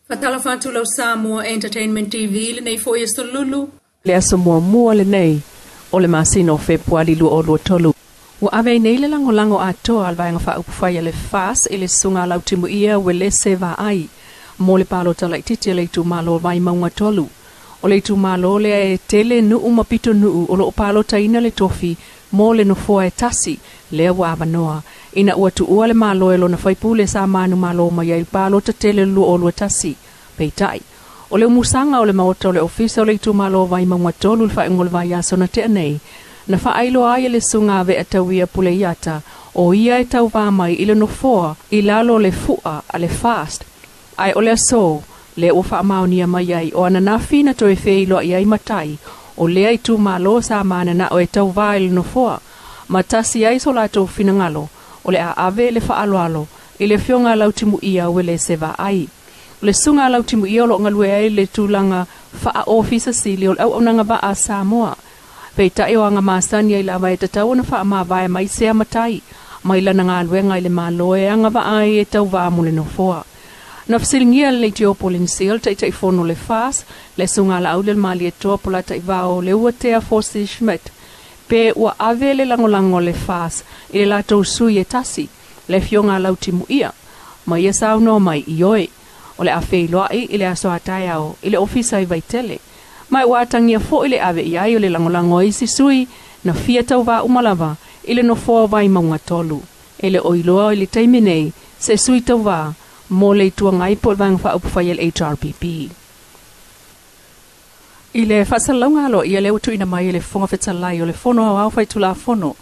Faatalofa atu lau Samoa Entertainment TV i lenei foi aso lulu. Le aso muamua lenei o le masina o Fepuali 2023. Ua ave ai nei le lagolago atoa a le Vaega Faaupufai a le FAST i le Susuga a Lautimuia Uelese Vaai mo le palota laitiiti a le itumalo o Vaimauga 3. O le itumalo lea e tele nuu ma pitonuu o lo o palotaina le tofi mo le nofoa e tasi lea ua avanoa ina ua tuua le Malo e lona faipule sa manumalo mai ai i le palota tele 2021. Peitai, o le umusaga o le maota o le ofisa o le itumalo o Vaimauga 3 i le faaiuga o le vaiaso na tea nei, na faailoa ai e le Susuga a Ve'atauia Puleiata o ia e tauvā mai i le nofoa i lalo o le fu'a a le FAST, ae o le aso lea ua faamaonia mai ai o ananafi na toe feiloai ai matai o lea itumalo sa manana'o e tauvā i le nofoa ma tasi ai so latou finagalo o le a ave le faaaloalo i le Afioga a Lautimuia Uelese Vaai. O le Susuga a Lautimuia o lo o galue ai i le tulaga faa-ofisa sili o le Auaunaga Vaa a Samoa. Peitai o aga masani ai lava e tatau ona faamavae mai sea matai mai lana galuega i le Malo e agavaa ai e tauvā mo le nofoa. Na fesiligia le Leitio Polensia, le Taitaifono o le FAST, le Susuga a Laauli o le Malietoa Polataivao Leuatea Fosi Schmidt, pe ua ave le lagolago a le FAST i le latou sui e tasi, le Afioga a Lautimuia, ma ia saunoa mai, Ioe, o le a feiloai i le aso a taeao i le ofisa i Vaitele. Ma ua atagia foi le ave i ai o le lagolago a isi sui na fia tauvā uma lava i le nofoa o Vaimauga 3. E le o iloa i le taimi nei se sui tauvā mo le Itu Agai po o le Vaega Faaupufai a le HRPP. I le faasalalauga aloaia lea ua tuuina mai e le Fofoga Fetalai o le Fono Aoao Faitulafono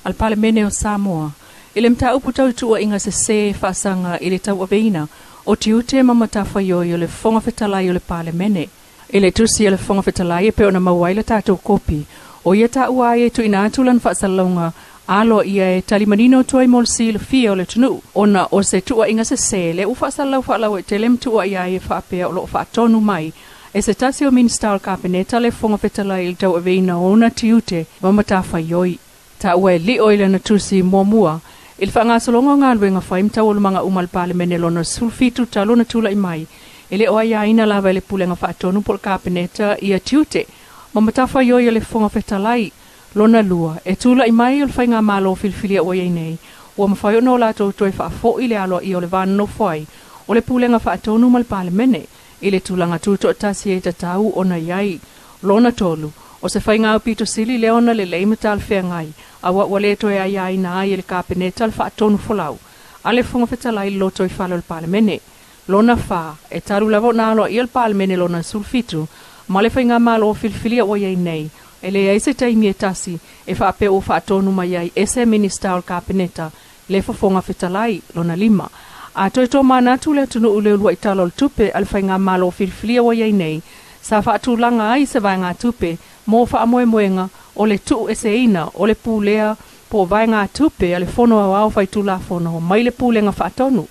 a le Palemene o Samoa i le mataupu tau i tuuaiga sesē faasaga i le tauaveina o tiute ma matafaioi o le Fofoga Fetalai o le Palemene. I le tusi a le Fofoga Fetalai e pei ona maua ai le tatou kopi, o ia taua ai e tuuina atu lana faasalalauga aloaia e tali manino atu ai mo le silafia o le atunuu ona o se tuuaiga sesē lea ua faasalalau faalauaitele ma tuuaia ai e faapea o lo o faatonu mai e se tasi o Minisita o le Kapeneta le Fofoga Fetalai i le tauaveina o ona tiute ma matafaioi. Taua e lio i lana tusi muamua i le faagasologa o galuega fai ma taualumaga uma a le Palemene lona 17 talu ona tulai mai, e le o aiaina lava e le Pulega Faatonu po o le Kapeneta ia tiute ma matafaioi a le Fofoga Fetalai. Lona lua, e tulai mai o le faigamalo filifilia ua i ai nei, ua mafai ona o latou toe faafo'i le aloaia o le va nonofo ai o le Pulega Faatonu ma le Palemene i le tulaga tutoatasi e tatau ona i ai. Lona tolu, o se faiga aupito sili lea ona lelei ma talafeagai, aua ua le toe aiaina ai e le Kapeneta le faatonu folau a le Fofoga Fetalai i le lotoifale o le Palemene. Lona fa, e talu lava ona aloaia le Palemene lona 17 ma le faigamalo filifilia ua i ai nei, e leai se taimi e tasi e faapea ua faatonu mai ai e se Minisita o le Kapeneta le Fofoga Fetalai. Lona lima, a toe tomanatu le atunuu i le uluai Tala o le Tupe a le faigamalo filifilia ua i ai nei, sa faatulaga ai se vaegatupe mo faamoemoega o le tuueseina o le pulea po o vaegatupe a le Fono Aoao Faitulafono mai le Pulega Faatonu.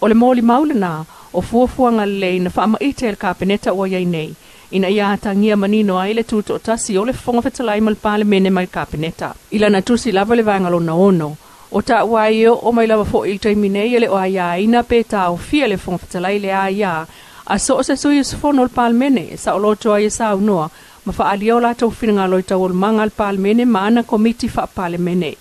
O le molimau lena o fuafuaga lelei na faamaite e le Kapeneta ua i ai nei, ina ia atagia manino ai le tutoatasi o le Fofoga Fetalai ma le Palemene mai le Kapeneta. I lana tusi lava le vaega lona ono, o taua ai e oo mai lava foi i le taimi nei e le o aiaina pe taofia le Fofoga Fetalai le aia a so o se sui usufono o le Palemene e saoloto ai e saunoa ma faaalia o latou finagalo i taualumaga a le Palemene ma ana Komiti Faa-Palemene.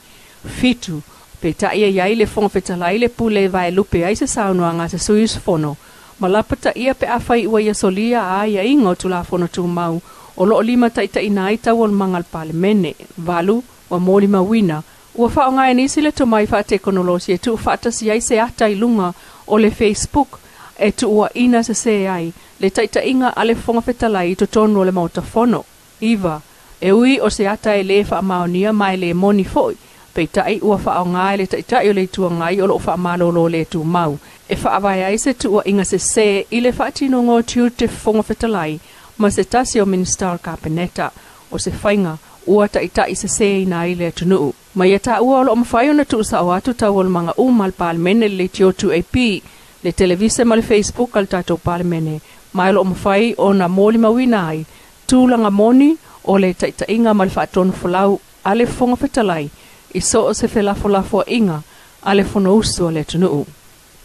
7, Peitai e i ai le Fofoga Fetalai le pule e vaelupe ai se saunoaga a se sui usufono ma lapataia pe afai ua ia solia a aiaiga o Tulafono Tumau o lo o limataitaiina ai taualumaga a le Palemene. 8, Ua molimauina, ua faaaoga e nisi le tomai faatekonolosi e tuufaatasi ai se ata i luga o le Facebook e tuuaina sesē ai le taitaiga a le Fofoga Fetalai i totonu o le Maota Fono. 9, E ui o se ata e lē faamaonia ma e lē moni foi, peitai ua faaaoga e le Taitai o le Itu Agai o lo o faamalolo le tumau e faavae ai se tuuaiga sesē i le faatinoga o tiute Fofoga Fetalai ma se tasi o Minisita o le Kapeneta, o se faiga ua taitai sesēina ai le atunuu. Ma ia taua o lo o mafai ona tuusao atu taualumaga uma a le Palemene i le leitio 2AP, le televise ma le Facebook a le tatou Palemene, ma o lo o mafai ona molimauina ai tulaga moni o le taitaiga ma le faatonufolau a le Fofoga Fetalai i so o se felafolafoaiga a le Fonousu a le atunuu.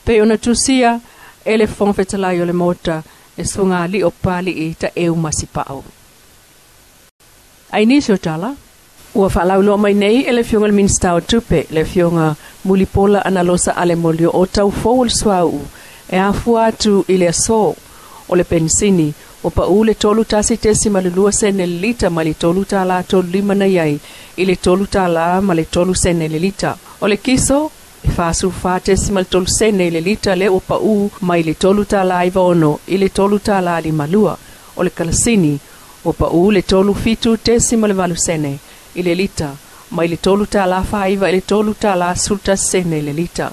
Pei ona tusia e le Fofoga Fetalai o le Maota le suaga o Papali'i Taeu Masipao. Ai nisi o tala, ua faalauiloa mai nei e le Afioga i le Minisita o Tupe, le Afioga Mulipola Analosa Ale Molioo o taufou o le suauu e afua atu i le aso o le penisini ua pau le 31.2 sene le lita mai le $3.35 na iai i le $3.03 le lita. O le kiso e 44.3 sene le lita le ua pau mai le $3.96 i le $3.52. O le kalasini ua pau le 37.8 sene i le lita mai le $3.49 i le $3.11 le lita.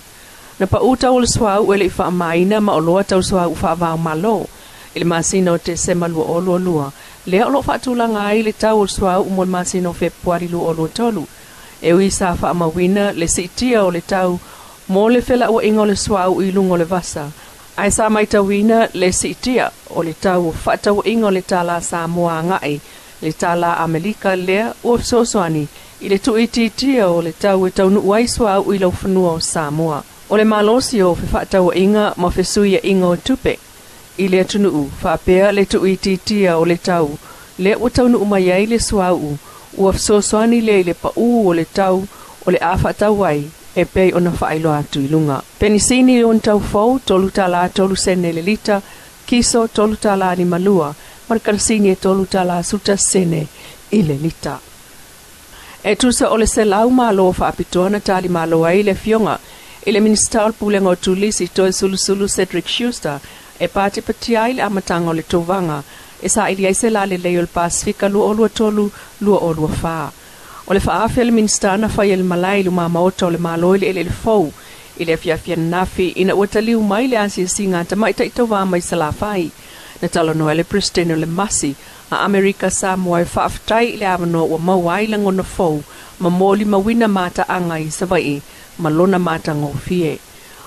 Na pau tau o le suauu e le i faamaina ma oloa tau suauu faavao malo i le masina o Tesema 2022, lea o loo faatulaga ai le tau o le suauu mo le masina o Fepuari 2023. E ui sa faamauina le siitia o le tau mo le felauaiga o le suauu i luga o le vasa, ae sa maitauina le siitia o le tau o faatauaiga o le tālā Samoa agai le tālā Amelika lea ua fesoasoani i le tuuitiitia o le tau e taunuu ai suauu i laufanua o Samoa. O le malosi o fefaatauaiga ma fesuiaiga o tupe i le atunuu faapea le tuuitiitia o le tau lea ua taunuu mai ai le suauu ua fesoasoani lea i le pau o le tau o le a faatau ai e pei ona faailoa atu i luga. Penisini i ona tau fou $3.03 le lita, kiso $3.52 ma le kalasini e $3.11 i le lita. E tusa o le 100 malo faapitoa na talimalo ai le Afioga i le Minisita o le Pulega o Turisi Toeolesulusulu Cedric Schuster e patipatia ai le amataga o le tovaga e saili ai se lalelei o le Pasefika 2023-2024. O le faaafe le Minisita na fai e le malae i lumamaota o le Malo i le eleele fou i le afiafi ananafi ina ua taliu mai le asiasiga tamaitai tauvā mai Salafai. Na talanoa le Peresetene o le Masi a Amerika Samoa e faafetai i le avanoa ua maua ai lagona fou ma molimauina mataaga i Savaii ma lona matagofie.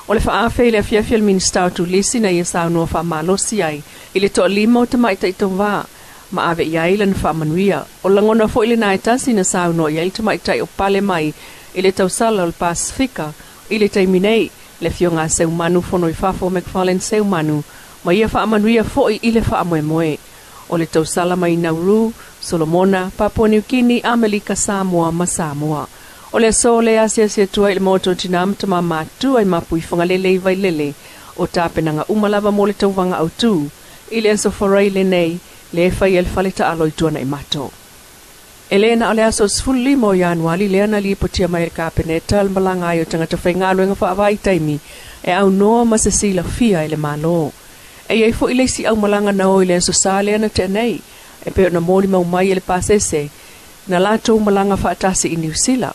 O le faaafe i le afiafi o le Minisita o Turisi na ia saunoa faamalosi ai i le toalima o tamaitai tauvā ma ave i ai lana faamanuia. O lagona foi lena e tasi na saunoa i ai le tamaitai o pale mai i le tausala o le Pasefika i le taimi nei, le Afioga a Seumanu Fonoifafo McFarlane Seumanu, ma ia faamanuia foi i le faamoemoe. O le tausala mai Nauru, Solomona, Papua New Guinea, Amelika Samoa ma Samoa. O le aso le asiasi atu ai i le maota o Tina ma Tama Matutua i Mapuifagalele i Vailele o tapenaga uma lava mo le tauvaga autū i le aso Forai lenei le fai e le fale taalo i Tuanaimato. E le na o le aso 15 o Ianuari lea na lipotia mai e le Kapeneta le malaga ai o tagata faigaluega faavaitaimi e aunoa ma se silafia e le Malo. E iai foi le isi aumalaga na o i le aso Sa lea na tea nei e pei ona molimau mai e le pasese na latou malaga faatasi i Niu Sila.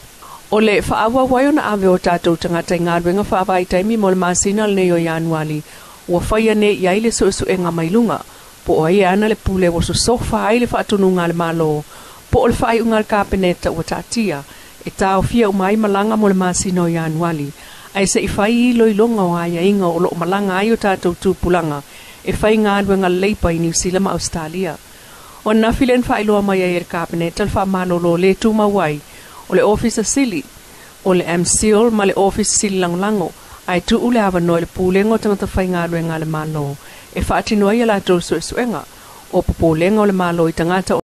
O le faaauau ai ona ave o tatou tagata i galuega faavaitaimi mo le masina lenei o Ianuali ua faia nei i ai le suesuega mai luga po o ai e ana le pule ua sosofa ai le faatonuga a le Malo po o le faaiuga a le Kapeneta ua taatia e taofia uma ai malaga mo le masina o Ianuali ae se i fai iloiloga o aiaiga o loo malaga ai o tatou tupulaga e fai galuega leipa i Niu Sila ma Ausetalia. O ananafi lea na faailoa mai ai e le Kapeneta le faamalolo le tumau ai o le Ofisa Sili o le MCIL ma le Ofisa Sili Lagolago ae tuu le avanoa i le Pulega o Tagata Faigaluega a le Malo e faatino ai a latou suesuega o popolega o le Malo i tagata.